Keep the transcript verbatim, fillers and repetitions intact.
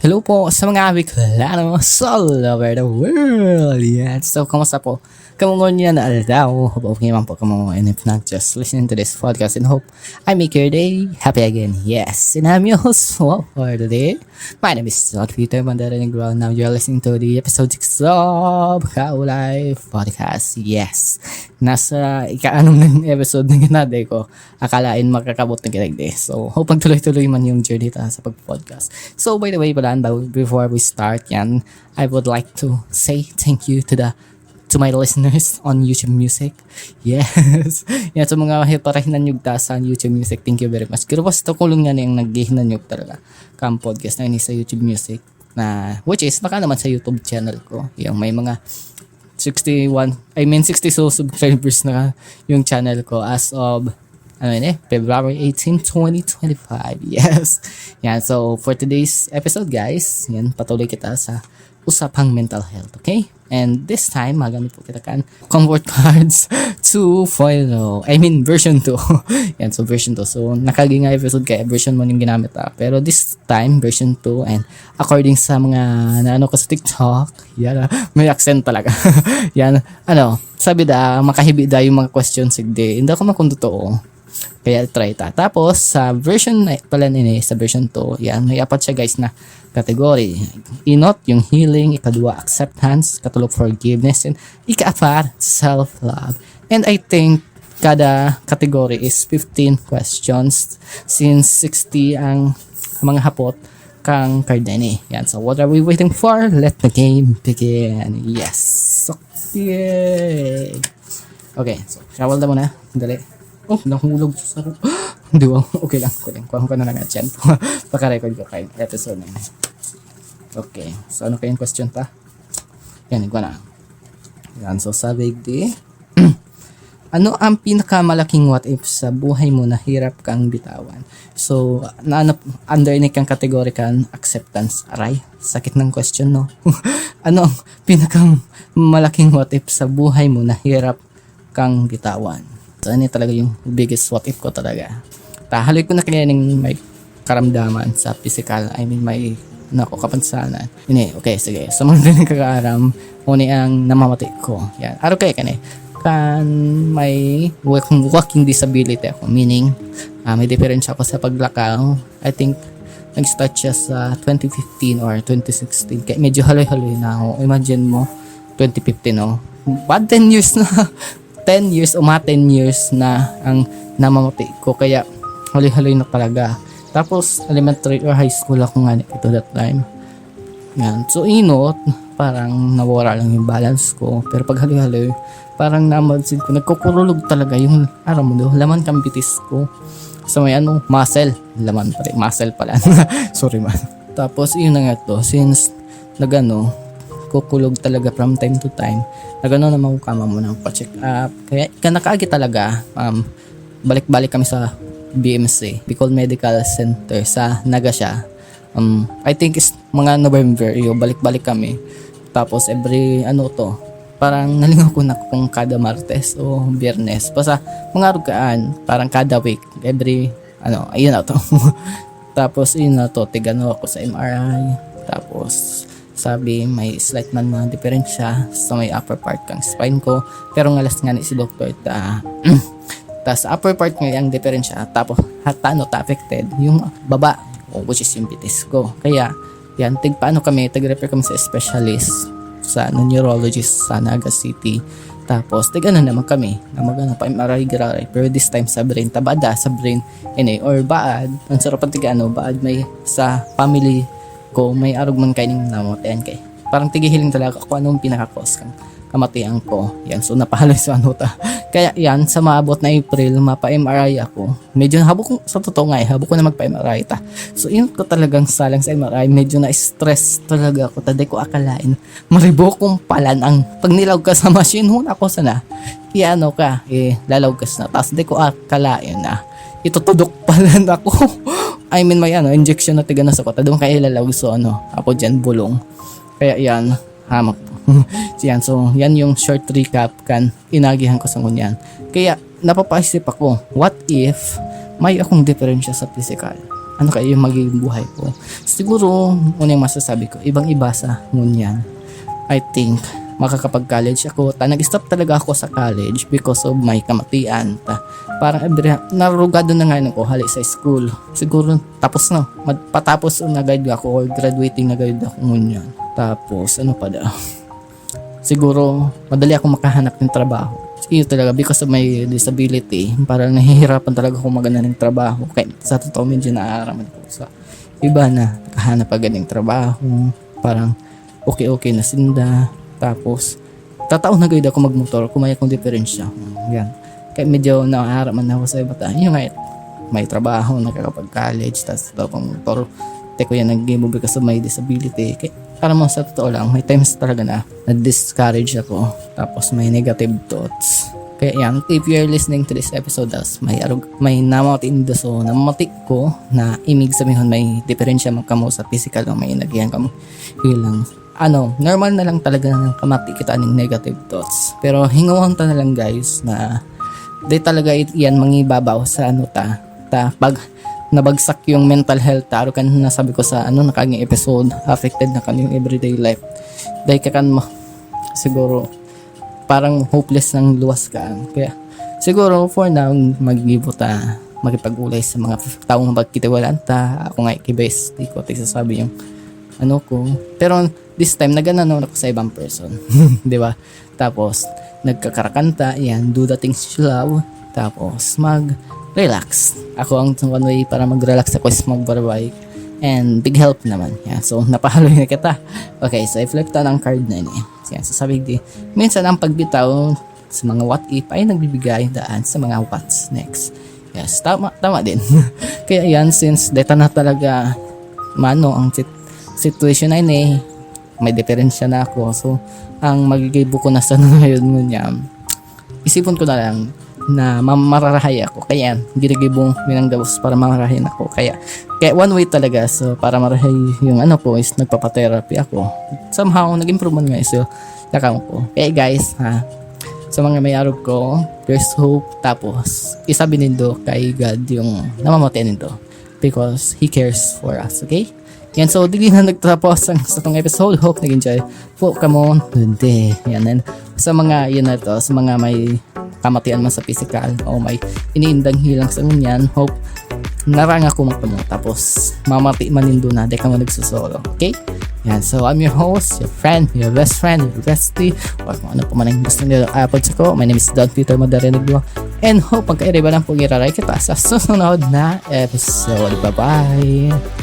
Hello po sa mga Bicolano all over the world. Yan. So, kamusta po? Kamu ngunyan na aldaw. Hope okay man po kamu. And if not, just listening to this podcast and hope I make your day happy again. Yes. And I'm your host for today. My name is Scott Peter Mandara Negro. Now you're listening to the episode six of Kaulay Podcast. Yes. Nasa ika-anom na episode na ginade ko. Akalain makakabot na ginagdi. So, hope magtuloy-tuloy man yung journey ta sa pag-podcast. So, by the way pala, bago, before we start yan, I would like to say thank you to the to my listeners on YouTube Music. Yes. Yan, sa mga parahinan yung sa YouTube Music, thank you very much. Pero basta kulong nga na yung naghihinan yung talaga kang podcast na ini sa YouTube Music na, which is, baka naman sa YouTube channel ko. Yung may mga sixty-one, I mean, sixty-two subscribers na yung channel ko as of, ano yun eh, February eighteen, twenty twenty-five. Yes. Yan. So, for today's episode, guys, yan, patuloy kita sa usapang mental health, okay? And this time, magamit po kita kan Comfort Cards two point oh. I mean, version two. Yan, so version two. So, nakagi nga episode kaya version one yung ginamit ah. Pero this time, version two. And according sa mga naano ko sa TikTok, yan ah, may accent talaga. Yan, ano, sabi da, makahibi da yung mga questions, sigdi. Hindi ako makung totoo. Kaya try ta. Tapos, sa version na pala nini, sa version two, yan, may apat siya guys na category. Inot, yung healing, ikadwa, acceptance, ikatulo, forgiveness, and ikaapat, self-love. And I think, kada category is fifteen questions since sixty ang mga hapot kang card na ini. Yan. So, what are we waiting for? Let the game begin. Yes. Okay. Okay. So, shuffle na muna. Dali. Oh, nahulog sa... Hindi ba? Okay lang. Okay lang. Kuha ko na lang ang tiyan. Paka-record ko kayo. Episode na yun. Okay. So, ano kayong question pa? Yan, ikaw na. Yan. So, sabi di, ano ang pinakamalaking what if sa buhay mo na hirap kang bitawan? So, na ano, under ini kang category kan acceptance. Aray, sakit ng question, no? Ano ang pinakamalaking what if sa buhay mo na hirap kang bitawan? So, ano talaga yung biggest what if ko talaga? Tahaloy ko na kaya ning may karamdaman sa physical. I mean, may nako kapansanan. Ini, okay, sige. Sa mga di nakakaaram, uni ang namamati ko. Yan. Araw kayo kani. Kan may walking, walking disability ako. Meaning, ah, may diferensya ako sa paglakaw. I think, nag-start siya sa twenty fifteen or twenty sixteen. Kaya medyo haloy-haloy na ako. Imagine mo, twenty fifteen, no? Bad ten years na. Ten years o mga ten years na ang namamati ko. Kaya, haloy-haloy na talaga. Tapos, elementary or high school ako nga ito that time. Yan. So, inot, parang nawara lang yung balance ko. Pero pag haloy-haloy, parang namansin ko, nagkukurulog talaga yung, aram mo do, laman kang bitis ko. So, may ano, muscle. Laman pa rin. Muscle pala. Sorry, man. Tapos, yun na nga to. Since, nagano, kukulog talaga from time to time, nagano naman ko kama mo ng pa-check up. Kaya, ka nakaagi talaga, um, balik-balik kami sa B M C, Bicol Medical Center, sa Naga siya. Um, I think is mga November, yo, balik-balik kami. Tapos every, ano to, parang nalingaw ko na kung kada Martes o Biyernes. Basta, mga rugaan, parang kada week, every, ano, ayun na to. Tapos, yun na to, tigano ako sa M R I. Tapos, sabi, may slight man na diferensya sa may upper part kang spine ko. Pero ngalas nga ni si doktor ta, ta sa upper part nga ang diferensya. Tapos, hatano ta affected yung baba, o which is yung bitis ko. Kaya, yan, tigpaano kami, tig-refer kami sa specialist, sa ano, neurologist sa Naga City. Tapos, tig-ano naman kami, na mag-ano, pa-M R I giraray. Pero this time sa brain, tabada sa brain, ini, or baad, ang sarap ang tig-ano, baad may sa family ko, may arog man kaining namatayan kay. Parang tigihiling talaga kung anong pinaka-cause kang kamatian ko. Yan, so napahaloy sa ano ta. Kaya yan, sa maabot na April, mapa-M R I ako. Medyo habo ko, sa totoo nga eh, habo ko na magpa-M R I ta. So, yun ko talagang salang sa M R I, medyo na-stress talaga ako. Ta, di ko akalain. Maribokong palan ang pag nilaw ka sa machine, huna ko sana. Iano ka, eh, lalaw ka sana. Tapos di ko akalain na itutudok palan ako. I mean, may ano, injection na tiga na sa kota. Doon kayo lalaw. So, ano, ako dyan, bulong. Kaya yan, hamak. So, yan. So, yan yung short recap kan inagihan ko sa ngunyan. Kaya, napapaisip ako, what if may akong diferensya sa physical? ano kaya yung magiging buhay ko. Siguro, una yung masasabi ko, ibang-iba sa ngunyan. I think, makakapag-college ako. Ta, nag-stop talaga ako sa college because of my kamatian. Ta, parang every, narugado na nga ko hali sa school. Siguro, tapos na. Mag, patapos na gayud ako or graduating na gayud ako ngunyan. Tapos, ano pa daw? Siguro, madali akong makahanap ng trabaho. Iyo talaga, because of my disability, parang nahihirapan talaga akong maghanap ng trabaho. Kaya sa totoo, medyo naaaraman ko sa iba na nakahanap agad ng trabaho. Parang okay-okay na sinda. Tapos, tatao na gayud ako magmotor kung may akong diferensya. Yan. Kaya medyo naaaraman ako sa iba. Ta, yun nga, may trabaho, nakakapag-college, tas daw pang motor. Te ko yan nag-gibo because of my disability. Kaya, para mo sa totoo lang, may times talaga na na-discourage ako. Tapos may negative thoughts. Kaya yan, if you're listening to this episode, as may arog, may namati nindo, so namati ko na imig sabihin may diferensya man kamo sa physical o may inagihan kamo. Yun lang. Ano, normal na lang talaga na kamati kita ning negative thoughts. Pero hingawon ta na lang, guys, na di talaga it-, yan mangibabaw sa ano ta. Ta, pag nabagsak yung mental health ta, aro kan nasabi ko sa ano, nakaging episode, affected na kan yung everyday life. Dahil ka kan mo, siguro, parang hopeless ng luwas ka. Kaya, siguro, for now, maggibo ta, makipag-ulay sa mga taong mapagkitiwalaan ta. Ako nga, kay bestie ko, tigsasabi yung ano ko. Pero, this time, nag-ano naman ako sa ibang person. Di ba? Tapos, nagkakarakanta, yan, do the things you love. Tapos, mag-relax. Ako, ang one way para mag-relax ako is magbarbay. And big help naman. Yan. So, napahaloy na kita. Okay, so i-flip ta ng card na ini. Yan, so sabi di, minsan ang pagbitaw sa mga what if ay nagbibigay daan sa mga what's next. Yes, tama, tama din. Kaya yan, since deta na talaga mano ang sit-, situation na ini, may diferensya na ako. So, ang magigibo ko na sa ngayon ngunyan, isipon ko na lang na ma-, mararahay ako. Kaya yan, ginigibo minang gabos para mamarahay ako. Kaya, kaya one way talaga. So, para marahay yung ano ko is nagpapa-therapy ako. Somehow, nag-improve man nga is yung lakang ko. Kaya guys, ha, sa mga may arog ko, there's hope. Tapos, isabi nindo kay God yung namamatian nindo. Because He cares for us, okay? Yan, so, dili na nagtatapos ang sa tong episode. Hope nag-enjoy po kamo today. Yan, and sa mga, yun na to, sa mga may kamatian man sa physical o may iniindang hilang sa ngunyan, hope naranga ko magpamo. Tapos, mamati man nindo na, di ka mo nagsusolo. Okay? Yan, so I'm your host, your friend, your best friend, your bestie, or kung ano pa man ang gusto niyo apod sa ko. My name is Don Peter Madarenegro. And hope magkairiba lang pong iraray kita sa susunod na episode. Bye-bye!